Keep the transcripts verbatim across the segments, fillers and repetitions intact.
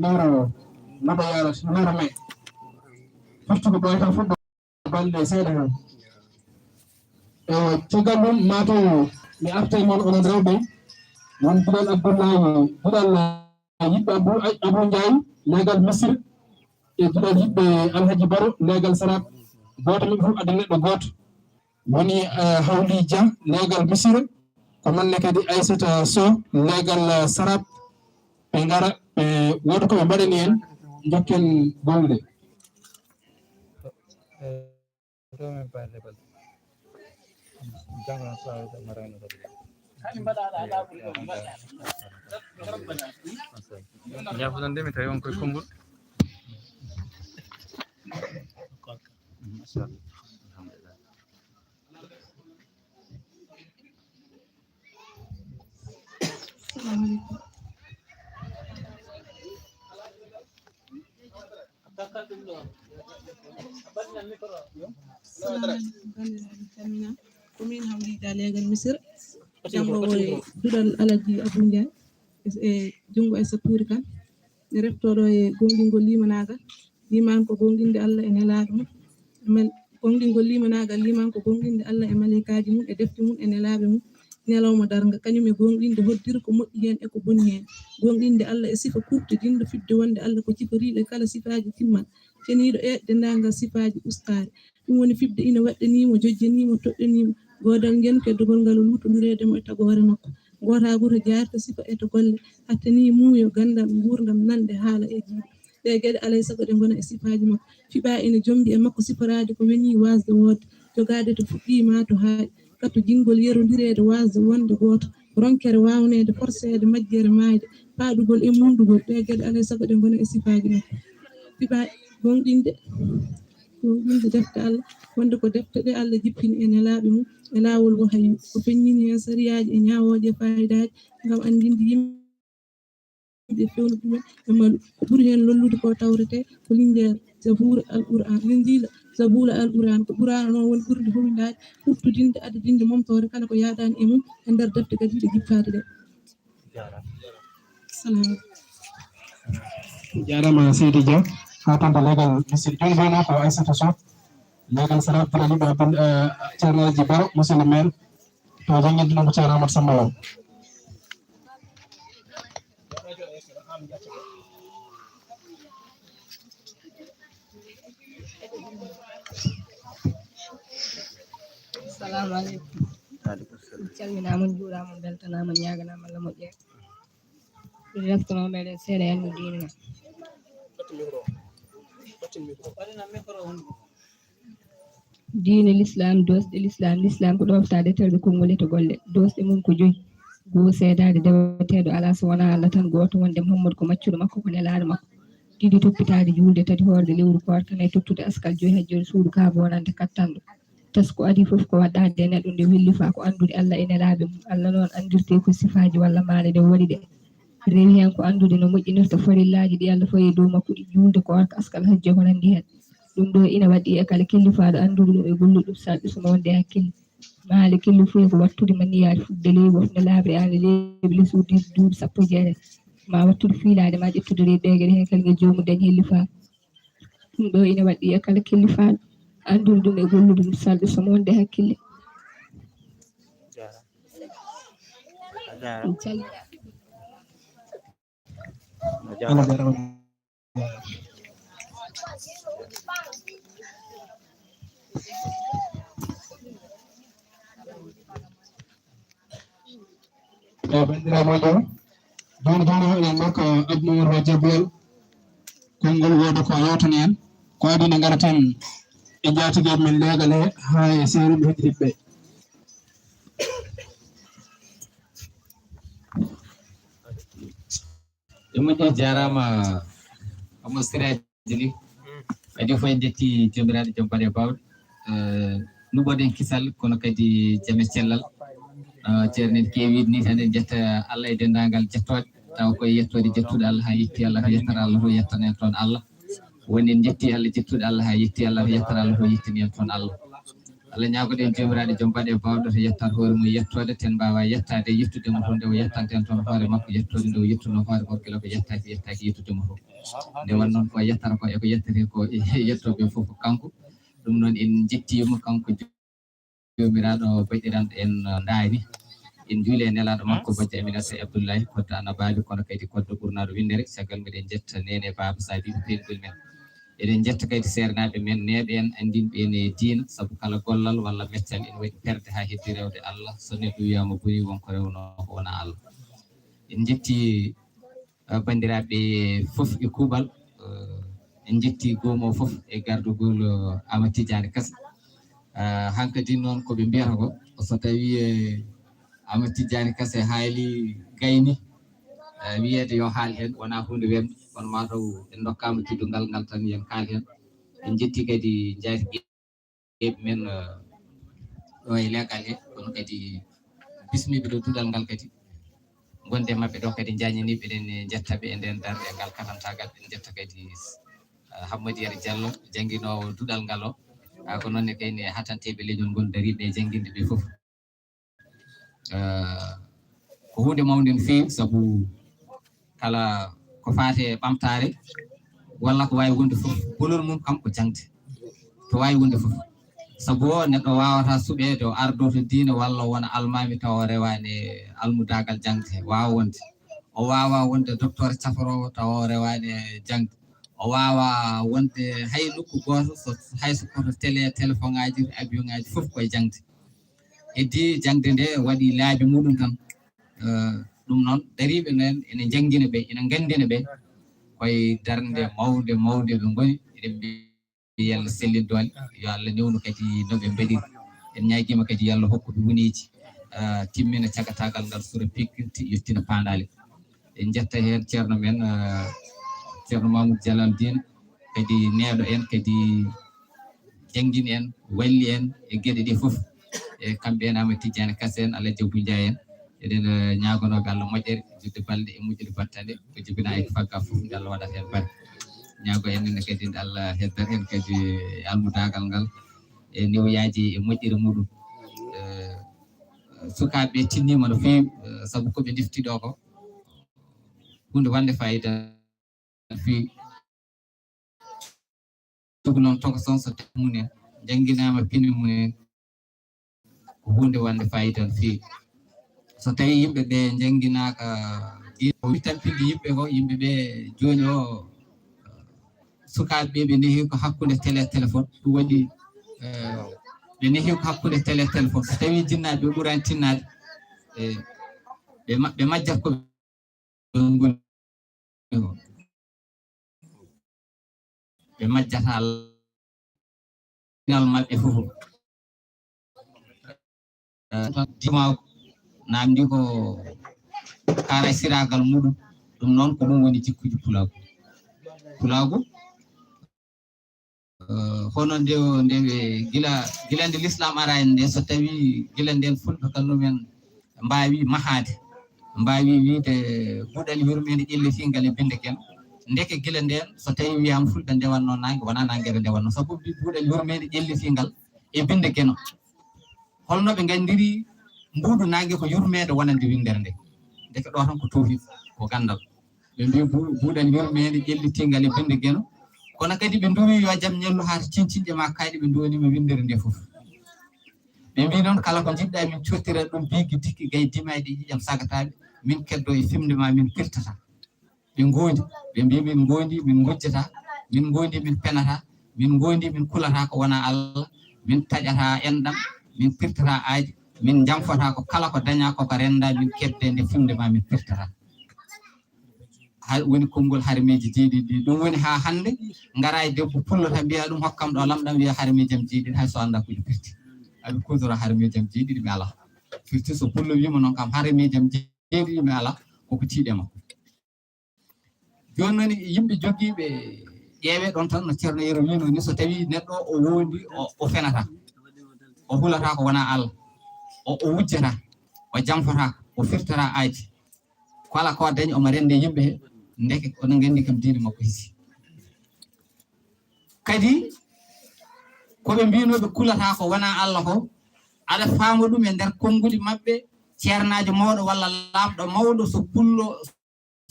Numéro, naɓa yaara numéro mai. Firti ko ɓooyata fof balɗe seeɗa heen. Ewa, caggal ɗum, mataw mi artay mon onon rewɓe, won duɗal Abdullahi, duɗal yiɓɓe Abu, Abu Ndiaye, leegal Misir, e duɗal yiɓɓe Alhaji Baro, leegal Sarat. Gooto men fof adda neɗɗo gooto. Woni, eh, Hawli Dia, leegal Misir, ko manne kadi Aissata Sow, leegal, eh, Sarat. Ɓe ngara, ɓe wooda ko ɓe mbaɗani en, njokken golle. Jaafoɗon de, mi tawi on koye konngol. Machallah. Alhamdulillah. Salamu aleykum. Salamu aleykum, banndiraaɓe, mi salmina. Ko min Hawlida leegal Misir. Jamɗo o e duɗal Alaji Abou Ndiaye. E, e junngo e Sappoori Kan. Mi reftooɗo e goongɗingol limanaagal. Limaan ko goongɗinde Allah e nelaaɗo mum. Amen. Goongɗingol limanaagal, limaan ko goongɗinde Allah e maleykaaji mum, e defte mum, e nelaaɓe mum, ñalawma darnga, kañum e goongɗinde hoddiro ko moƴƴi heen e ko boni heen. Goongɗinde Allah e sifa kuurtodinɗo, fiɓde wonde Allah ko ciforiiɗo e kala sifaaji timmal, ceniiɗo e denndaangal sifaaji ustaare. Ɗum woni fiɓde ina waɗɗanii mo, jojjanii mo, toɗɗanii mo goodal ngel, keddogol ngal o luutondireede mo e tagoore makko. Gooto haa gooto jaarta sifa e to golle, hattanii muuyo, ganndal, nguurndam, nanɗe, haala e jiiɗe. Ɗee geɗe alaa e sago ɗe ngona e sifaaji makko. Fiɓaa ina jommbi e makko siforaade ko wenii waasde woodde, jogaade to fuɗɗii maa to haaɗi, kattojingol yerondireede waasde wonde gooto, ronkere waawneede forseede majjere maayde, paaɗugol e muundugol. Ɗee geɗe alaa e sago ɗe ngona e sifaaji makko. Fiɓaa goongɗinde, goongɗinde defte Allah, wonde ko defte ɗe Allah jippini e nelaaɓe mum e laawol wahayu, o feññini heen sariyaaji e ñaawooje e faayidaaji ngam anndinde yimɓe ɓe fewndo ɗumen e malu. Ko ɓuri heen lollude ko tawrete ko linjeer, Zabuur, Al Qur'aan, Linjiila, Zabuura, Al Qur'aan, ko Qur'aana noon woni ɓurde howindaade, ɓurtudinde, adadinde, momtoore kala ko yaadaani e mum e nder defte kadi ɗe jippaade ɗe. Salaam. Jaaraama Seydi Dia, haa tonto leegal Misir. Jooni jooni ko Aissata Sow, leegal Sara Abdoulaye Ba, Abdoul, eh, Ceerno Alaji Baro, monsieur le maire. To jannginde ɗum ko Ceerno Amadou Samba Law. Assalamu aleykum. Waaleykum salam. On calminaama, on njuuraama, on mbeltanaama, on ñaaganaama Allah moƴƴere. Ɗum reftono meɗen seeɗa en no diine na. Diine Lislaam, doosɗe Lislaam. Lislaam ko ɗooftaade terɗe konngol e to golle. Doosɗe mum ko joyi. Goo, seedaade deweteeɗo alaa so wonaa Allah tan gooto, wonde Muhammadu ko maccuɗo makko, ko nelaaɗo makko. Ɗiɗi, toppitaade juulde. Tati, hoorde lewru koorka. Nayi, tottude askal. Joyi, hajjere suudu Kaaba wonande kattanɗo. Tasko adii fof ko waɗɗaade e neɗɗo nde wellifaa ko anndude Allah e nelaaɓe mum. Allah noon anndirtee ko sifaaji walla maale ɗe o waɗi ɗe. Rewi heen ko anndude no moƴƴinirta farillaaji ɗi Allah fawi e dow makko ɗi, juulde, koorka, askal, hajju e ko nanndi heen. Ɗum ɗo ina waɗɗii e kala kellifaaɗo anndude ɗum e gollude ɗum, salɗi so mo wonde e hakkille. Maale kellifuye ko waɗtude ma niyaaji fuɗde ley wof ne laaɓre aane leeɓi les urdii duuɓi sappo e jeetati, ma waɗtude fiilaade ma ƴettude reeɓi ɓeegeɗe heen kala ngel joomum dañi hellifaago. Ɗum ɗo ina waɗɗii e kala kellifaaɗo anndude ɗum e gollude ɗum salɗi so mo wonde hakkille. Ɗum calli. Eyi, banndiraaɓe moƴƴo, jooni jooni o eɗen ndokka Abdou Momar Ba Jabbel konngol, wooda ko yewtani en, ko adii nde ngaraten e njaatigee men leegal he haa e seeɗiiɓe heɗiiɓe. E moƴƴi, jaaraama Amadou Siré. Jeli. Kadi fof en njetti joomiraaɗo jom baɗe baawɗe. Eh, luɓoɗen kisal, kono kadi jam e cellal. Ah, ceerno en keewiiɗo ni tan en njetta Allah e denndaangal jettooɗe. Taw koye yettoode jettuɗo Allah haa yetti Allah, ko yettata Allah fof yettana en toon Allah. Woni en njetti Allah jettuɗo Allah haa yetti Allah, ko yettata Allah fof yettani en toon Allah. Allah ñaagoɗen joomiraaɗo joom baɗe baawɗo to yettaade hoore mum yettoode, ten mbaawa yettaade yettude mo toon nde o yettanten toon hoore makko yettoode nde o yettuno hoore makko gila ko yettaaki yettaaki yettude mo toon. Nde won noon ko yettata ko e ko yettete ko e yettooɓe fof ko kanko. Ɗum noon en njettiima kanko joomiraaɗo baɗiranɗo en ndaari. En njuuli e nelaaɗo makko bojjo Aminata Sey Abdullahi kodda annabaaɓe kono kadi kodda ɓurnaaɗo winndere. Caggal meɗen njetta neene baaba saabiiɓe peeñgol men. Eɗen njetta kadi seernaaɓe men neeɓe en anndinɓe en e diina sabu kala gollal walla meccal ene waɗi perde haa heddi rewde Allah. So neɗɗo wiyaama boni won ko rewnoo ko wona Allah. En njetti banndiraaɓe fof e kuuɓal. En njetti goomo fof e gardugol Amadou Tidiani Kase. Hankadi noon ko ɓe mbiyata ko so tawi Amadou Tidiani Kase haali gayni, wiyeede yo haal heen wonaa huunde wemde kono mataw en ndokkaama teddungal ngal tan yen kaal heen. En njetti kadi njaati ɓe men ɗo e leegal he kono kadi bismiɓe ɗo duɗal ngal kadi gonde maɓɓe ɗo kadi jañiniɓe ɗen e jetta ɓe e nden darde ngal katantaagal. Ɗen jetta kadi Hammadi Yero Diallo jannginoowo duɗal ngal o. Ko noon ne kayni hatanteeɓe leñol ngol dariiɓe e jannginde ɓe fof. Ko huunde mawnde no feewi sabu kala ko faati e ɓamtaare walla ko waawi wonde fof bolol mum kam ko jaŋde. To waawi wonde fof sabu o neɗɗo waawata suɓeede o ardoo to diine walla wona almaami tawa o rewaani e almudaagal jaŋde waawa wonde. O waawaa wonde docteur caforoowo tawa o rewaani e jaŋde. O waawaa wonde hay nokku gooto so hay so koto télé téléphone ŋaaji avion ŋaaji fof koye jaŋde. Heddii jaŋde nde waɗi laabi muɗum tan. Ɗum noon dariiɓe noon ene njanngina ɓe ene nganndina ɓe koye darnde mawnde mawnde ɓe ngoni. Eɗen mbiya yo Allah sellin doole yo Allah newnu kadi no ɓe mbaɗiri. En ñaagiima kadi yo Allah hokku ɓe wuneeji timmina cagataagal ngal sura pikki yettina paandaale. En njetta heen ceerno men ceerno Mamoudou Jalal Dine kadi neeɗo en kadi janngini en walli en e geɗe ɗe fof. E kamɓe en Amadou Tidiani Kase en Alaji Abou Ndiaye en eɗen ñaagonooɓe Allah moƴƴere jidde balɗe e moƴƴude battane ko jibina e ko fagga fof nde Allah waɗata heen barke. Ñaago en ne kadi nde Allah heddat en kadi almudaagal ngal e newyaaji e moƴƴere muɗum. Sukaaɓe ɓe tinniima no feewi sabu ko ɓe ndefti ɗo ko huunde wonde fayida no feewi. Ɗum noon tokoson so tawi mumen jannginaama pine mumen ko huunde wonde fayida no feewi. So tawii yimɓe ɓe njannginaaka diine o wi tampinde yimɓe ko yimɓe ɓe jooni o sukaaɓe ɓe ɓe nehi ko hakkunde télé téléphone ɗum waɗi ɓe nehi ko hakkunde télé téléphone so tawii jinnaaɓe ɓe ɓurani tinnaade ɓe majjat ko ɓe ngoni o ɓe majjata pinal maɓɓe fof. Dimaw namdi ko kara siragal muɗum. Ɗum noon ko ɗum woni jikkuji pulagu pulagu. Hono nde nde gila gila nde l'islam ara en nde so tawi gila nden fulɓe kallumen mbaawi mahaade mbaawi wiide buɗal yurmeende ƴellitingal e binde geno. Ndeke gila nden so tawi wiyama fulɓe ndewanno nangue wona nanguere ndewanno sabu mbi buɗal yurmeende ƴellitingal e binde geno. Holno ɓe gandiri mbuɗu nangue ko yurmeende wonande windere nde? Ndeke ɗo tan ko towhid ko gandal. Ɓe mbi buɗal yurmeende ƴellitingal e binde geno. Kono kadi ɓe nduwi yo jam ñallu haa to cincinƴe ma kayɗe ɓe nduwanima windere nde fof. Ɓe mbi noon kala ko jiɗɗa min cottira ɗum biggi dikki gay dimayɗe ƴiƴam sagataɓe min keddo e fimde ma min pirtata. Ɓe gondi ɓe mbi min gondi min gujjata min gondi min penata min gondi min kulata ko wona Allah. Min taƴata enɗam min pirtata aaji min jamfata ko kala ko daña koko renda min kebde nde fimde ma min pirtata. Hay woni konngol harmeji jeeɗiɗi ɗum woni ha hande ngara e debbo pullo tan mbiya ɗum hokkam ɗo lamɗam wiya harmejam jeeɗiɗi hay so anda ko firti. Aɓe kudora harmejam jeeɗiɗi mi ala firti so pullo wima noon kam harmejam jeeɗiɗi mi ala koko tiiɗe makko. Joni noon yimɓe jogiiɓe ƴeewe ɗon tan no ceerno yero wino ni so tawi neɗɗo o wondi o fenata o hulata ko wona Allah o wujjata o jamfata o firtata aaji. Ko ala ko dañi omo rende yimɓe he ndeke oɗon gandi kam diine makko hisi kadi Ko ɓe mbino ɓe kulata ko wona Allah ko, aɗa faama ɗum e nder konnguɗi maɓɓe, ceernaajo mawɗo walla laamɗo mawɗo, so pullo,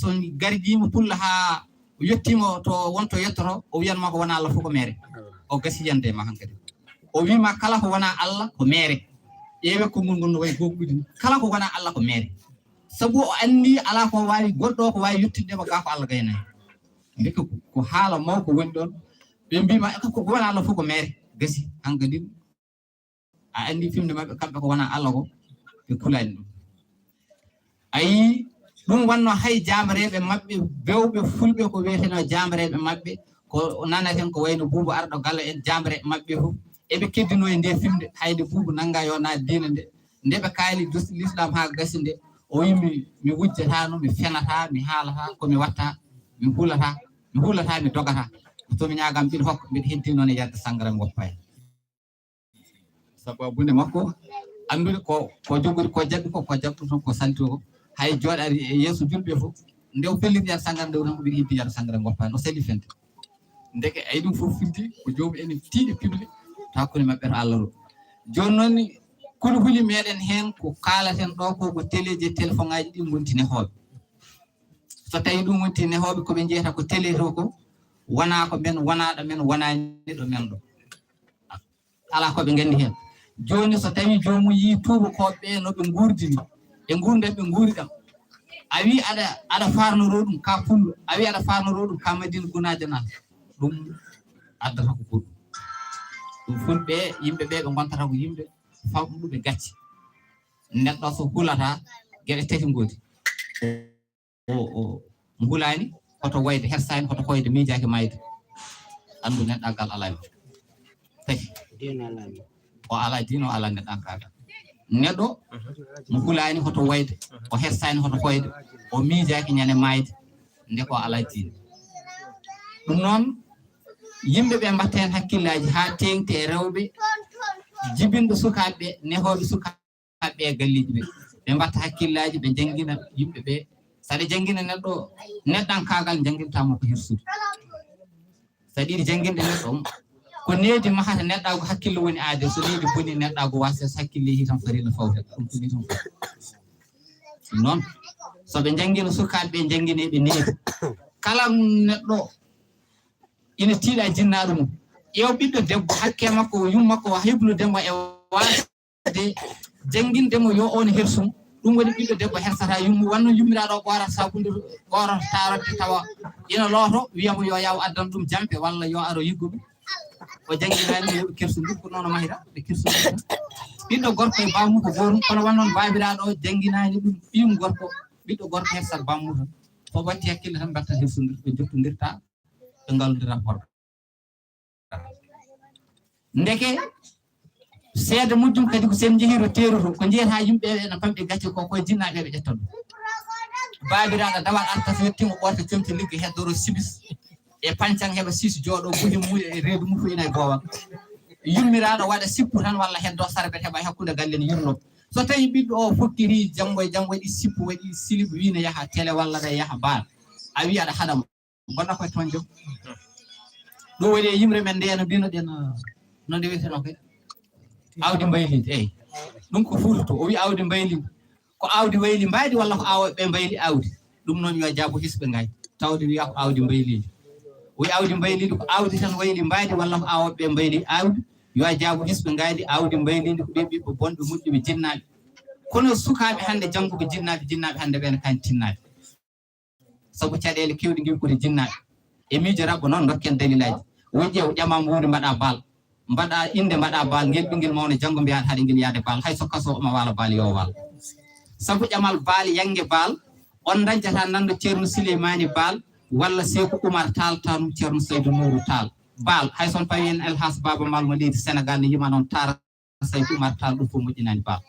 so gardiima pullo haa yettiima to wonto yettoto, o wiyan ma ko wona Allah fof ko meere. O gasi yande ma hankadi. O wi ma kala ko wona Allah ko meere. Ƴeewe konngol ngol no wayi gogɗude ni. Kala ko wona Allah ko meere. Sabu o anndi alaa ko waawi goɗɗo ko waawi yettude ma gaa ko Allah gaynaani. Ndeke ko, ko haala mawko woni ɗon. Ɓe mbi ma ko, ko wona Allah fof ko meere. Gasi hankadi. A anndi fimde maɓɓe kamɓe ko wona Allah ko ɓe kulaani ɗum. A yii ɗum wanno hay jaamreeɓe maɓɓe bewɓe fulɓe ko wiyeteno jaamreeɓe maɓɓe ko nanaten ko wayno Buubu Arɗo Galo en jaamreeɓe maɓɓe fof eɓe keddino e nde fimde hay nde Buubu nannga yo na diina nde. Nde ɓe kaali dus-, l'islam haa gasi nde o wi mi, mi wujjatano, mi fenata, mi haalata, ko mi watta, mi hulata, mi hulata, mi dogata. Ko to mi ñaagam ɓiɗo hokka, mbiɗo heddi noon e yadde sangara mi woppa en. Sababu nde makko anndude ko, ko jogori, ko jaɓi ko, ko jaɓi ɗum ko salti ko. Hay jooɗaade e yeeso julɓe fof, nde o felliti yar sangara nde woni ko ɓiɗo heddi yar sangara ngoppaani, o sali fende. Ndeke ay ɗum fof fiddi ko joom en tiiɗi pimle, ta hakkunde maɓɓe to Allah ɗo. Jooni noon ni, kuli huli meɗen heen ko kaalaten ɗo ko, ko teleeji e telefoŋaaji ɗi ngonti nehooɓe. So tawi ɗum wonti nehooɓe ko ɓe njeyata ko télé to ko, wona ko men, wona ɗo men, wona ni ɗo men ɗo. Alaa ko ɓe nganndi heen. Jooni so tawii joomum yii tuubakooɓe ɓee no ɓe nguurdini, e nguurndam ɓe nguuri ɗam, a wii aɗa, aɗa faarnoroo ɗum ka pullo, a wii aɗa faarnoroo ɗum ka Madina Gunaajo Naal, ɗum addata ko goɗɗum. Ɗum fulɓe, yimɓe ɓee ɓe ngontata ko yimɓe famɗuɓe gacce. Neɗɗo so hulata geɗe tati ngoodi. O, o, mo hulaani, hoto wayde, hersaani, hoto hoyde, miijaaki maayde. Anndu neɗɗaagal alaa hen. Tati. Diine alaa hen. O alaa diine, o alaa neɗɗaagal. Neɗɗo mo hulaani, hoto wayde, o hersaani, hoto hoyde, o miijaaki ñande maayde, nde ko alaa diine. Ɗum noon, yimɓe ɓe mbatta heen hakkillaaji haa teeŋti e rewɓe, jibinɓe sukaaɓe ɓe, nehooɓe sukaaɓe. Ɓe e galleeji ɓe, ɓe mbatta hakkillaaji, ɓe njanngina yimɓe ɓe. So aɗa janngina neɗɗo neɗɗankaagal, njannginta mo ko hirsude. So aɗa yiɗi jannginde neɗɗo, ko needi mahata neɗɗaagu, hakkille woni aade. So needi boni neɗɗaagu, waasa so hakkille yehi tan, farilla fawte. Ɗum ko nii tan. Ɗum noon, so ɓe njanngina sukaaɓe ɓe, njannginee ɓe needi. Kala neɗɗo ina tiiɗa jinnaaɗo mum. Ƴeew ɓiɗɗo debbo, hakke makko, yumma makko, heblude mo e waasde de, jannginde mo yo oon hersum. Ɗum woni ɓiɗɗo debbo hersata yummu, wanno yummiraaɗo o ɓoora sabunde, ɓoora taarorde tawa ina looto, wiya mo yo yaw addan ɗum jampe walla yo aro yiggo ɗum. O jannginaani mo yo ɓe kersundir, ko noon o mahira, ɓe kersundir. Ɓiɗɗo gorko e baamu ko gootum, kono wannoon baabiraaɗo o jannginaani ɗum ɓiyum gorko, ɓiɗɗo gorko hersat baamu tan. So watti hakkille tan mbatta hersundir, ɓe jottondirta, ɓe ngallondira hoore. Ndeke, seede mujjum kadi ko sen njehii to teeru to, ko njeyata yimɓe ɓe no pamɗi gacce ko, koye jinnaaɓe ɓe ƴetta ɗum. Baabiraaɗo dawal arta so yettiima ɓorta comci ligga heddoro sibis e pancan heɓa sis jooɗo buhi mum e reedu mum fof ina e boowal. Yummiraaɗo waɗa sippu tan walla heddo sarbet heɓa e hakkunde galle ne yurlo. So tawi ɓiɗɗo o fokkiri janngo e janngo waɗi sippu, waɗi silip, wiina yaha télé walla ɗa yaha baal. A wi aɗa haɗa mo. Gonna koye toon jom. Ɗum waɗi e yimre men nde no mbino ɗen, no nde wiyeteno koye? Awdi mbaylindi, eyi. Ɗum ko Fuuta to. O wi awdi mbaylindi. Ko awdi wayli mbaydi walla ko awooɓe ɓe mbayli awdi? Ɗum noon yo jaabu hisɓe ngaay. Tawde wiya ko awdi mbaylindi. O wi awdi mbaylindi ko awdi tan wayli mbaydi walla ko awooɓe ɓe mbayli awdi? Yo jaabu hisɓe ngaaydi awdi mbaylindi ko ɓe ɓiɓɓe bonɓe moƴƴuɓe jinnaaɓe. Kono sukaaɓe hannde jannguɓe jinnaaɓe, jinnaaɓe hannde ɓe ne kaani tinnaaɓe. Sabu caɗeele keewɗe ngewi koto jinnaaɓe. E miijo raɓɓo noon ndokken dalilaaji. Won ƴeew ƴama mbuuri mbaɗa baal. Mbaɗa innde mbaɗa baal, ngel ɓinngel mawna janngo mbiyaɗa haɗa ngel yaade baal. Hay so kaso omo waala baal yo waal. Sabu ƴamal baal, yannge baal, on dañcata nanndo Ceerno Suleymaani Baal walla Seeku Umar Taal, taanum Ceerno Saydu Nuuru Taal. Baal, hay so on pawi en Elhas Baaba Maal mo leydi Senegaal ne yima noon taara. Saydu Umar Taal ɗum fof moƴƴinaani baal.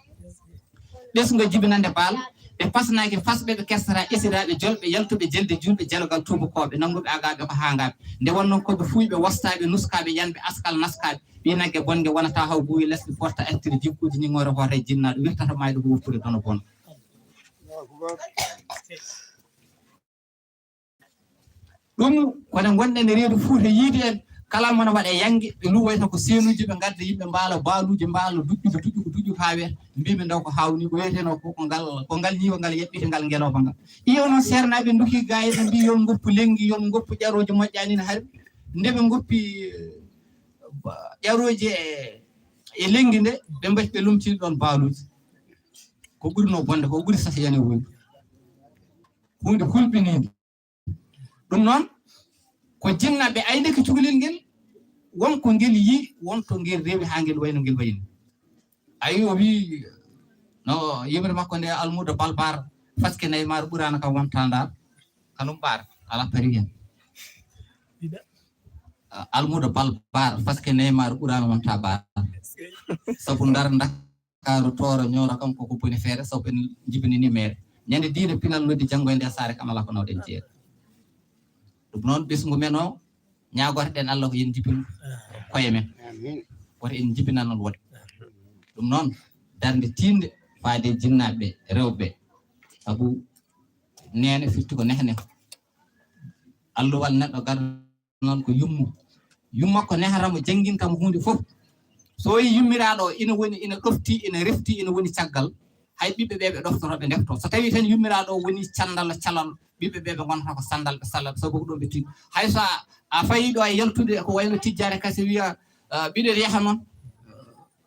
Ɓesngo jibinande baal, ɓe pasnaaki fasɓe, ɓe kersata esiraaɓe, jolɓe, yaltuɓe, jelde, juulɓe, jalogal tuubakooɓe, nannguɓe agaaɓe ko haangaaɓe. Nde wonnoo ko ɓe fuuyɓe, wostaaɓe, nuskaaɓe, yanɓe, askal naskaaɓe, ɓii nagge bonnge wonata haw buuwi lesɗe, forta artiri jikkuuji, ñiŋoore hoore jinnaaɗo, wirtata maayɗo ko woppude dono bono. Ɗum ko nde ngonɗen e reedu Fuuta yiide en, Kala mona waɗa yannge, ɓe luwoyta ko seenuji, ɓe ngadda yimɓe mbaala baaluuji, mbaala duƴƴude, duƴƴude, duƴƴude haa weeɓa. Mbiimi ndaw ko haawnii, ko wiyeteenoo ko, ko ngal, ko ngal ñiiwa ngal yaɓɓiti ngal ngelooba ngal. Iyo, noon seernaaɓe ndukii gaa en, ɓe mbii, "Yo on ngoppu lenngi, yo on ngoppu ƴarooji moƴƴaani no hari." Nde ɓe ngoppi, eh, ba-, ƴarooji e, e lenngi nde, ɓe mbati ɓe lomtini ɗoon baaluuji. Ko ɓurnoo bonde, ko ɓuri sata yani woni. Huunde hulɓiniinde. Ɗum noon, ko jinnaɓe aynike cukalel ngel, won ko ngel yi, won to ngel rewi haa ngel wayno ngel wayni. Ayi, o wi, no yimre makko nde, almuudo balbar, faske Neymar ɓuraano kam wonta ndar, kanum ɓaar, ala pari hen. Ah, almuudo balbar, faske Neymar ɓuraano wonta ɓaar. Sabu ndar ndak-, Ndakaaru, Tooro, Ñooro, kam koko boni feere, sabu en njibinani meere. Ñande diine pinal noddi, janngo e nde saare, kam alaa ko nawɗen jeere. Ɗum noon, ɓesngu men o, ñaagotoɗen Allah ko yen njibin koye men. Amiin. Woto en njibinanol woɗɓe. Ɗum noon, darnde tiiɗnde faade jinnaaɓe rewɓe. Sabu neene firti ko nehne. Alluwal neɗɗo gar- noon ko yummo. Yumma ko nehata mo, jannginta mo huunde fof. So o yii yummiraaɗo o ina woni, ina ɗofti, ina refti, ina woni caggal, hay ɓiɓɓe ɓe ɓe ɗoftoto, ɓe ndefto. So tawii tan yummiraaɗo o woni candal calal, ɓiɓɓe ɓe ɓe ngonata ko sandal, ɓe salal, sabu ko ɗoon ɓe tiiɗi. Hay so a, a fayii ɗo e yaltude ko wayno tijjaare kase wiya, ah, mbiɗo yaha noon,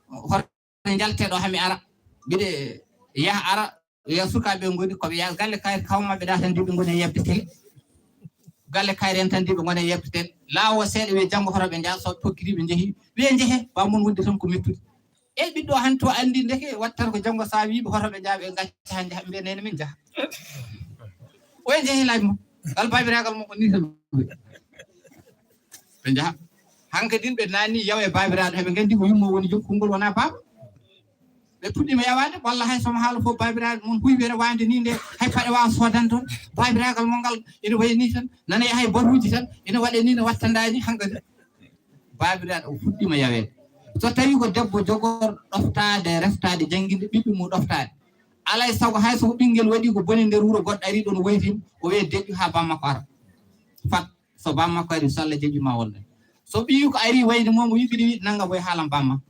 hoto njaltee ɗo, hami ara. Mbiɗo yaha ara, yo sukaaɓe ngoni ko ɓe yaha galle kayre kaw maɓɓe ɗa tan, ndi ɓe ngoni e yeɓde tele. Galle kayre en tan, ndi ɓe ngoni e yeɓde tele. Laawo seeɗa, wiye janngo hoto ɓe njaha, so tokkiri ɓe njehi, wiye njehe, ba mon wonde tan ko mettude. E ɓiɗɗo han to anndi ndeke wattata ko janngo sa wiiɓe hoto ɓe njaha, ɓe ngacca han njaha, ɓe nene min njaha. O en njehi laaj mo. Ngal baabiraagal mo ko ni tan. Ɓe njaha. Hankadin ɓe naanni yawa e baabiraaɗo, heɓe nganndi ko yumma woni jom konngol, wonaa baaba. Ɓe puɗɗiima yawaade, walla hay somo haala fof, baabiraaɗo mum huyɓere waande ni nde, hay paɗe waawa soodande toon. Baabiraagal mo ngal ina wayi ni tan, nana yaha e batuuji tan, ina waɗe ni, no wattandaani hankadi. Baabiraaɗo o fuɗɗiima yaweede. So tawii ko debbo jogorɗo ɗoftaade, reftaade, jannginde ɓiɓɓe mum ɗoftaade. Alaa e sago hay so ko ɓinngel waɗi ko boni nder wuro goɗɗo ari ɗoon woytin, o wiya deƴƴu haa bammakko ara. Fat. So bammakko ari, so Allah jaɓi ma wonde. So ɓiyi ko ari wayde mo, mo wi mbiɗa wiɗi nannga boy haalan bamma.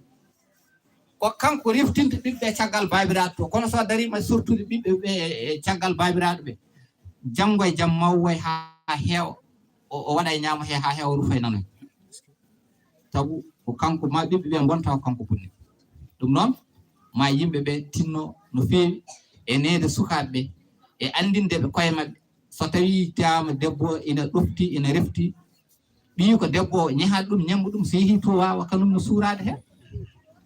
Ko kanko reftinta ɓiɓɓe caggal baabiraaɗo to. Kono so dariima surtude ɓiɓɓe ɓe e caggal baabiraaɗo ɓe, janngo e jam mawwoy haa heewa, o, o waɗa e ñaamo he haa heewa, o rufa e nanoy. Sabu ko kanko ma ɓiɓɓe ɓe ngonta, ko kanko bonni. Ɗum noon, ma yimɓe ɓe tinno no feewi e neede sukaaɓe ɓe, e anndinde ɓe koye maɓɓe. So tawii taama debbo ina ɗofti, ina refti, ɓiyi ko debbo o, ñehaat ɗum, ñamma ɗum, so yehii to waawa kanum no suuraade heen.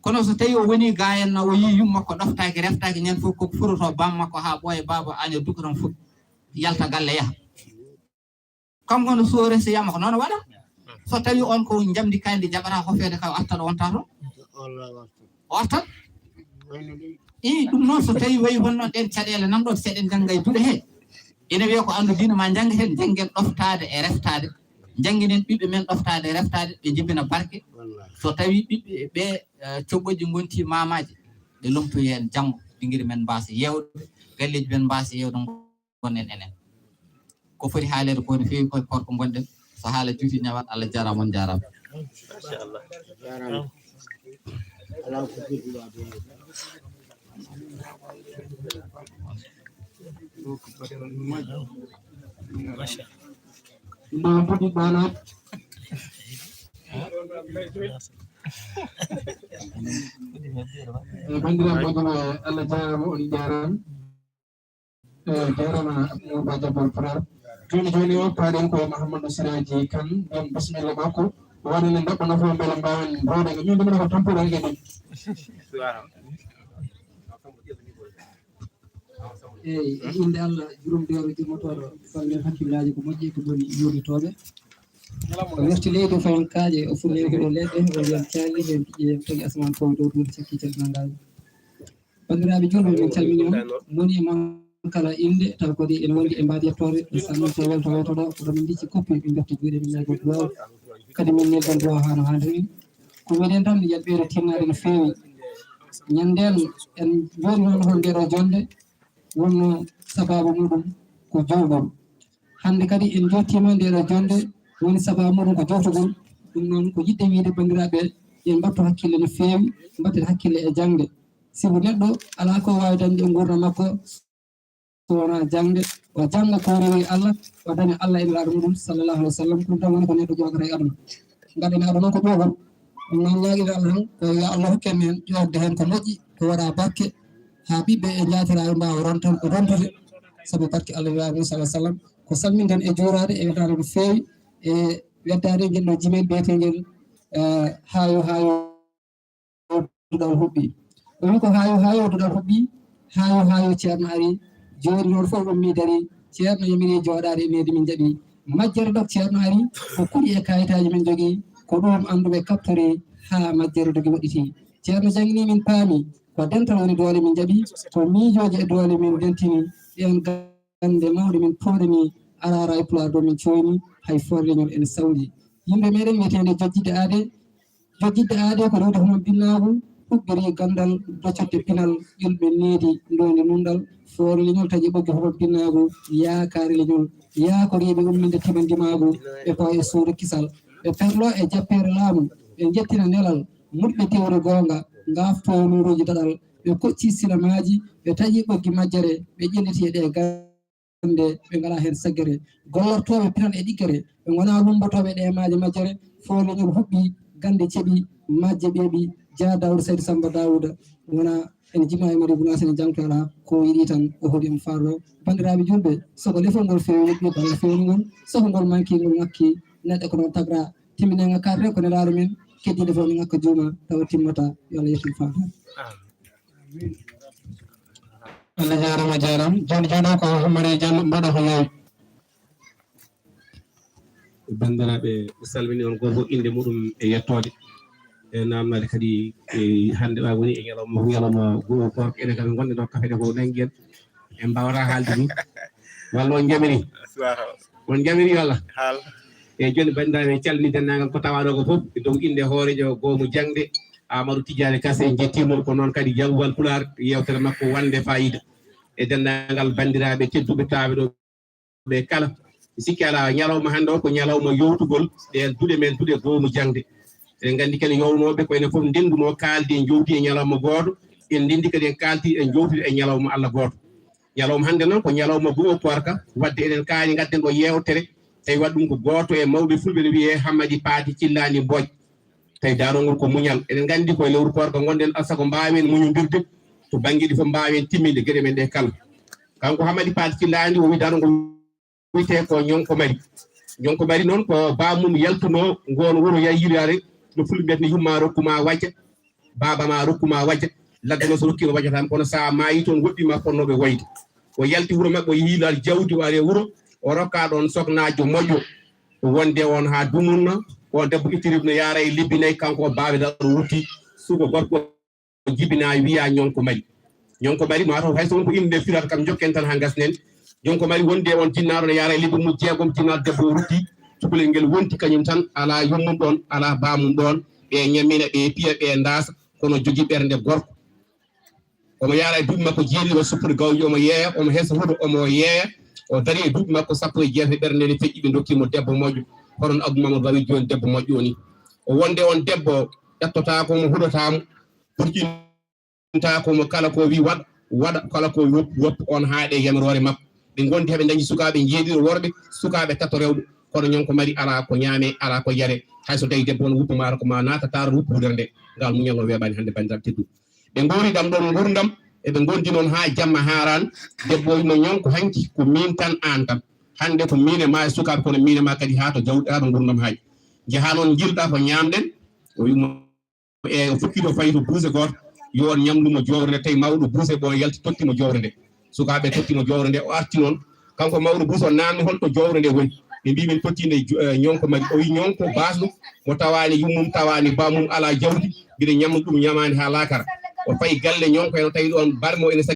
Kono so tawii o wonii gaayan na, o yii yumma ko ɗoftaaki, reftaaki, ñande fof koko foroto bammakko haa ɓooya, baaba aña duka tan fuɗ yalta galle yaha. Kanko no soore so yama ko noon waɗa. So tawii on ko njamndi kayndi jaɓata hofeede ka, o artat, o wonta toon. O artat. Ii, ɗum noon so tawii wayi honno ɗeen caɗeele nan ɗoon, seɗen njannga e duɗe he. Ina wiya ko anndu diina ma njannga heen, njanngen ɗoftaade e reftaade. Njannginen ɓiɓɓe men ɗoftaade e reftaade, ɓe njibina barke. So tawii ɓiɓɓe ɓe, eh, coɓoji ngonti maamaaji, ɓe lomtoyi heen janngo, dingiri men mbaasa yeewde, galleeji men mbaasa yeewde, ngonnen enen. Ko foti haaleede ko no feewi, koye korko ngonɗen. So haala juuti ñawat, Allah jaaraama, on jaaraama. Machallah. Jaaraama. Alaa ko foti waɗde. Ɗum ɗo puɗɗi ɓaanaade. E banndiraaɓe, Allah jaaraama, on jaaraama. Eh, jarama Abdou Ba Jabbal Pulaar. Jooni jooni o, paaɗen ko Mahamadou Siraji Kane, ɗon bismilla makko. Wonande ndaɓɓa nafoore mbele mbaawen mbaawde. Min ɗum ko tampuɗo nge ɗum. Eyi, e innde Allah, jurumdeero, jummotooɗo, balɗe hakkillaaji ko moƴƴi, ko boni yurnitooɓe. O werti leydi, o fayon kaaƴe, o fuɗɗi ko ɗo leɗɗe, o wiyan caali, heen piƴe, heen tagi asamaan fof dow, ɗum cakki cakki nanngaani. Banndiraaɓe juulɓe, min calminii on, moni e mon kala innde, taw kadi ene wondi e mbaadi yettoore, salminte welto welto ɗo, ko ɗo min ndicci koppi, min mbetti juuɗe, min ñaago duwaaw, kadi min neldan duwaaw haa no haaniri. Ko mbiɗen tan, yetɓeede tinnaade no feewi. Ñanden, en njooni noon hol ndeɗo jonnde, wonno sabaabu muɗum ko jowgol. Hannde kadi en njottiima ndeɗo jonnde, woni sabaabu muɗum ko jowtogol, Ɗum noon ko yiɗde wiyde banndiraaɓe, en mbattu hakkille no feewi, mbatten hakkille e jaŋde. Sibu neɗɗo alaa ko waawi dañde e nguurndam makko so wonaa jaŋde, o jannga ko rewi Allah, o daña Allah e Nelaaɗo muɗum sallallahu alaihi wa sallam. Ɗum tan woni ko neɗɗo ƴoogata e aduna. Mbaɗen aduna ko ƴoogol. Ɗum noon ñaagiren Allah tan ko yo Allah hokken en ƴoogde heen ko moƴƴi, ko waɗa barke, haa ɓiɓɓe e njaatiraaɓe mbaawa rontan ko rontude, sabu barke Allah e Nelaaɗo muɗum sallallahu alaihi wa sallam. Ko salminde e juuraade e weddaade no feewi e weddaade ngel ɗo jimel biyeteengel, eh, haayo haayo duɗal huɓɓi. O wi ko haayo haayo duɗal huɓɓi, haayo haayo ceerno ari, jooɗi noon fof ummi dari, ceerno yamiri jooɗaade e needi min njaɓi. Majjere dok ceerno ari, ko kuɗi e kayitaaji min njogii, ko ɗum annduɓe kaɓtori haa majjere dogi woɗɗiti. Ceerno janngini min paami, ko dental woni doole min njaɓi, ko miijooji e doole min ndentini, ɗeen gannde mawɗe min pooɗani, araara e pulaar ɗo min cooyni, hay foore leñol ene sawndi. Yimɓe meɗen wiyeteende jojjidde aade, jojjidde aade ko rewde hono binnaagu, huɓɓiri ganndal, docotte pinal, ƴulɓe needi, ndoondi nunɗal, foore leñol taƴi ɓoggi hono binnaagu, yaakaare leñol, yaakoriiɓe umminde tima ndimaagu, ɓe pawa e suudu kisal, ɓe perlo e jappeere laamu, ɓe njettina nelal, muɗɓe tewre goonga, ngaaftoo nuuruuji daɗal, ɓe kocci silamaaji, ɓe taƴi ɓoggi majjere, ɓe ƴelliti e ɗe gannde, ɓe ngalaa heen saggere. Gollortooɓe pinal e ɗiggere, ɓe ngonaa lummbotooɓe ɗe maaje majjere, fof leñol huɓɓi, gannde ceɓi, majje ɓeeɓi, Jaa Daawuda Saydu Sammba Daawuda, wonaa ene jima e Madi Gunaas ene jangto alaa, ko o yiɗi tan, o hoɗi omo faaroo. Banndiraaɓe juulɓe, so ko lefol ngol feewi, woɗɗi balla feewnugol, so ko ngol manki, ngol ŋakki, neɗɗo ko noon tagra. Timminee ŋakkaade tan ko Nelaaɗo men, keddiiɗo fof ne ŋakka juuma, tawa timmata, yo Allah yettin faandaare. Allah jaaraama, jaaraama. Jooni, jooni o ko Hommari Diallo, mbaɗa ko yaawi. Banndiraaɓe, mi salmini on gooto fof innde muɗum e yettoode. E naamnaade kadi, e hannde ɗaa woni e ñalawma, ñalawma goo koorka, enen kam en ngonɗen ɗo kafe ɗe ko nangi en. En mbaawata haalde ɗum. Walla on njamiri? On njamiri yo Allah? Haal. E jooni banndiraaɓe, en calmini denndaangal ko tawaa ɗo ko fof, e dow innde hooreejo goomu jaŋde, Amadou Tidiane Kassé, en njettii mo, ko noon kadi jannguwal Pulaar, yeewtere makko wonde faayiida. E denndaangal banndiraaɓe tedduɓe tawaaɓe ɗo ɓe kala. Mi sikki alaa, ñalawma hannde o ko ñalawma yowtugol ɗeen duɗe men, duɗe goomu jaŋde. Eɗen nganndi kadi yownooɓe ko enen fof ndennduno, kaaldi en njowti e ñalawma gooto, en ndenndi kadi en kaalti en njowti e ñalawma Allah gooto. Ñalawma hannde noon ko ñalawma goo koorka, wadde eɗen kaani ngadden ɗo yeewtere, tawi waɗi ɗum ko gooto e mawɓe fulɓe no wiyee Hammadi Paati Cillaani Mbooj. Tawi daarol ngol ko muñal. Eɗen nganndi ko e lewru koorka ngonɗen, alaa sago mbaawen muñondirde, to banngeeji fof mbaawen timminde geɗe men ɗe kala. Kanko Hammadi Paati Cillaani o wi daarol ngol wiyetee ko Ñonko Mari. Ñonko Mari noon ko baamum yaltunoo ngoon wuro, yahi yiilaade no fulɓe mbiyata ni, yumma rokku ma wajja, baaba ma rokku ma wajja. Ladde noon so rokkiima wajja tan, kono so a maayii toon woɗɗi ma fonnooɓe woyde. O yalti wuro maɓɓe, o yehi yiilaade jawdi, o ari e wuro, o rokka ɗoon soknaajo moƴƴo. O wondi e oon haa dumunna, oon debbo ittiri no yaara e lebbi nayi, kanko o baawe daro o rutti, suka gorko o jibinaa wiyaa Ñonko Mari. Ñonko Mari, maa taw hay so won ko innde firata kam, njokken tan haa ngasnen. Ñonko Mari wondi e oon jinnaaɗo no yaara e lebbi mum jeegom, jinnaaɗo debbo o rutti, cukalel ngel wonti kañum tan, alaa yummum ɗoon, alaa baamum ɗoon, ɓe ñamina, ɓe piya, ɓe ndaasa, kono jogii ɓernde gorko. Omo yaara e duuɓi makko jeeɗiɗi, o suppude gawƴi, omo yeeya, omo hesa huɗo, omo yeeya, o dari e duuɓi makko sappo e jeetati, ɓernde nde feƴƴi, ɓe ndokki mo debbo moƴƴo, hono no Abdou Mamadou Rawi jooni debbo moƴƴo o ni. O wonde oon debbo, ƴettotaako mo, huɗotaa mo, burƴintaako mo, kala ko o wi waɗ, waɗa, kala ko o wi woppu, woppu, oon haaɗe yamiroore makko. Ɓe ngondi, heɓe ndañi sukaaɓe jeeɗiɗo worɓe, sukaaɓe tato rewɓe, kono Ñonko Mari alaa ko ñaame, alaa ko yare, hay so tawi debbo on woppu maaro ko ma naata taara woppu wudere nde. Ngal muñal o weeɓaani hannde, banndiraaɓe tedduɓe. Ɓe ngoori ɗam ɗoon nguurndam, eɓe ngondi noon haa jamma haaraan. Debbo o wimo, Ñonko, hanki ko miin tan, aan tan. Hannde ko miin e ma e sukaaɓe, kono miin e ma kadi haa to jawɗi, haa to nguurndam haaji. Njahaa noon, njilɗaa ko ñaamɗen. O wimo, eeyi, o fokki ɗo fayi to buuse gooto, yo on ñamlu mo jowre nde. Tawi mawɗo buuse ɓo yalti, totti mo jowre nde. Sukaaɓe totti mo jowre nde, o arti noon. Kanko mawɗo buuse o naamni hol to jowre nde woni. Ɓe mbii, min totti nde jo-, eh, Ñonko Mari. O wi, Ñonko baasɗo mo tawaani yummum, tawaani baamum, alaa jawdi, mbiɗa ñamna ɗum ñamaande haa laakara. O fayi galle Ñonko en, o tawi ɗoon barmo ene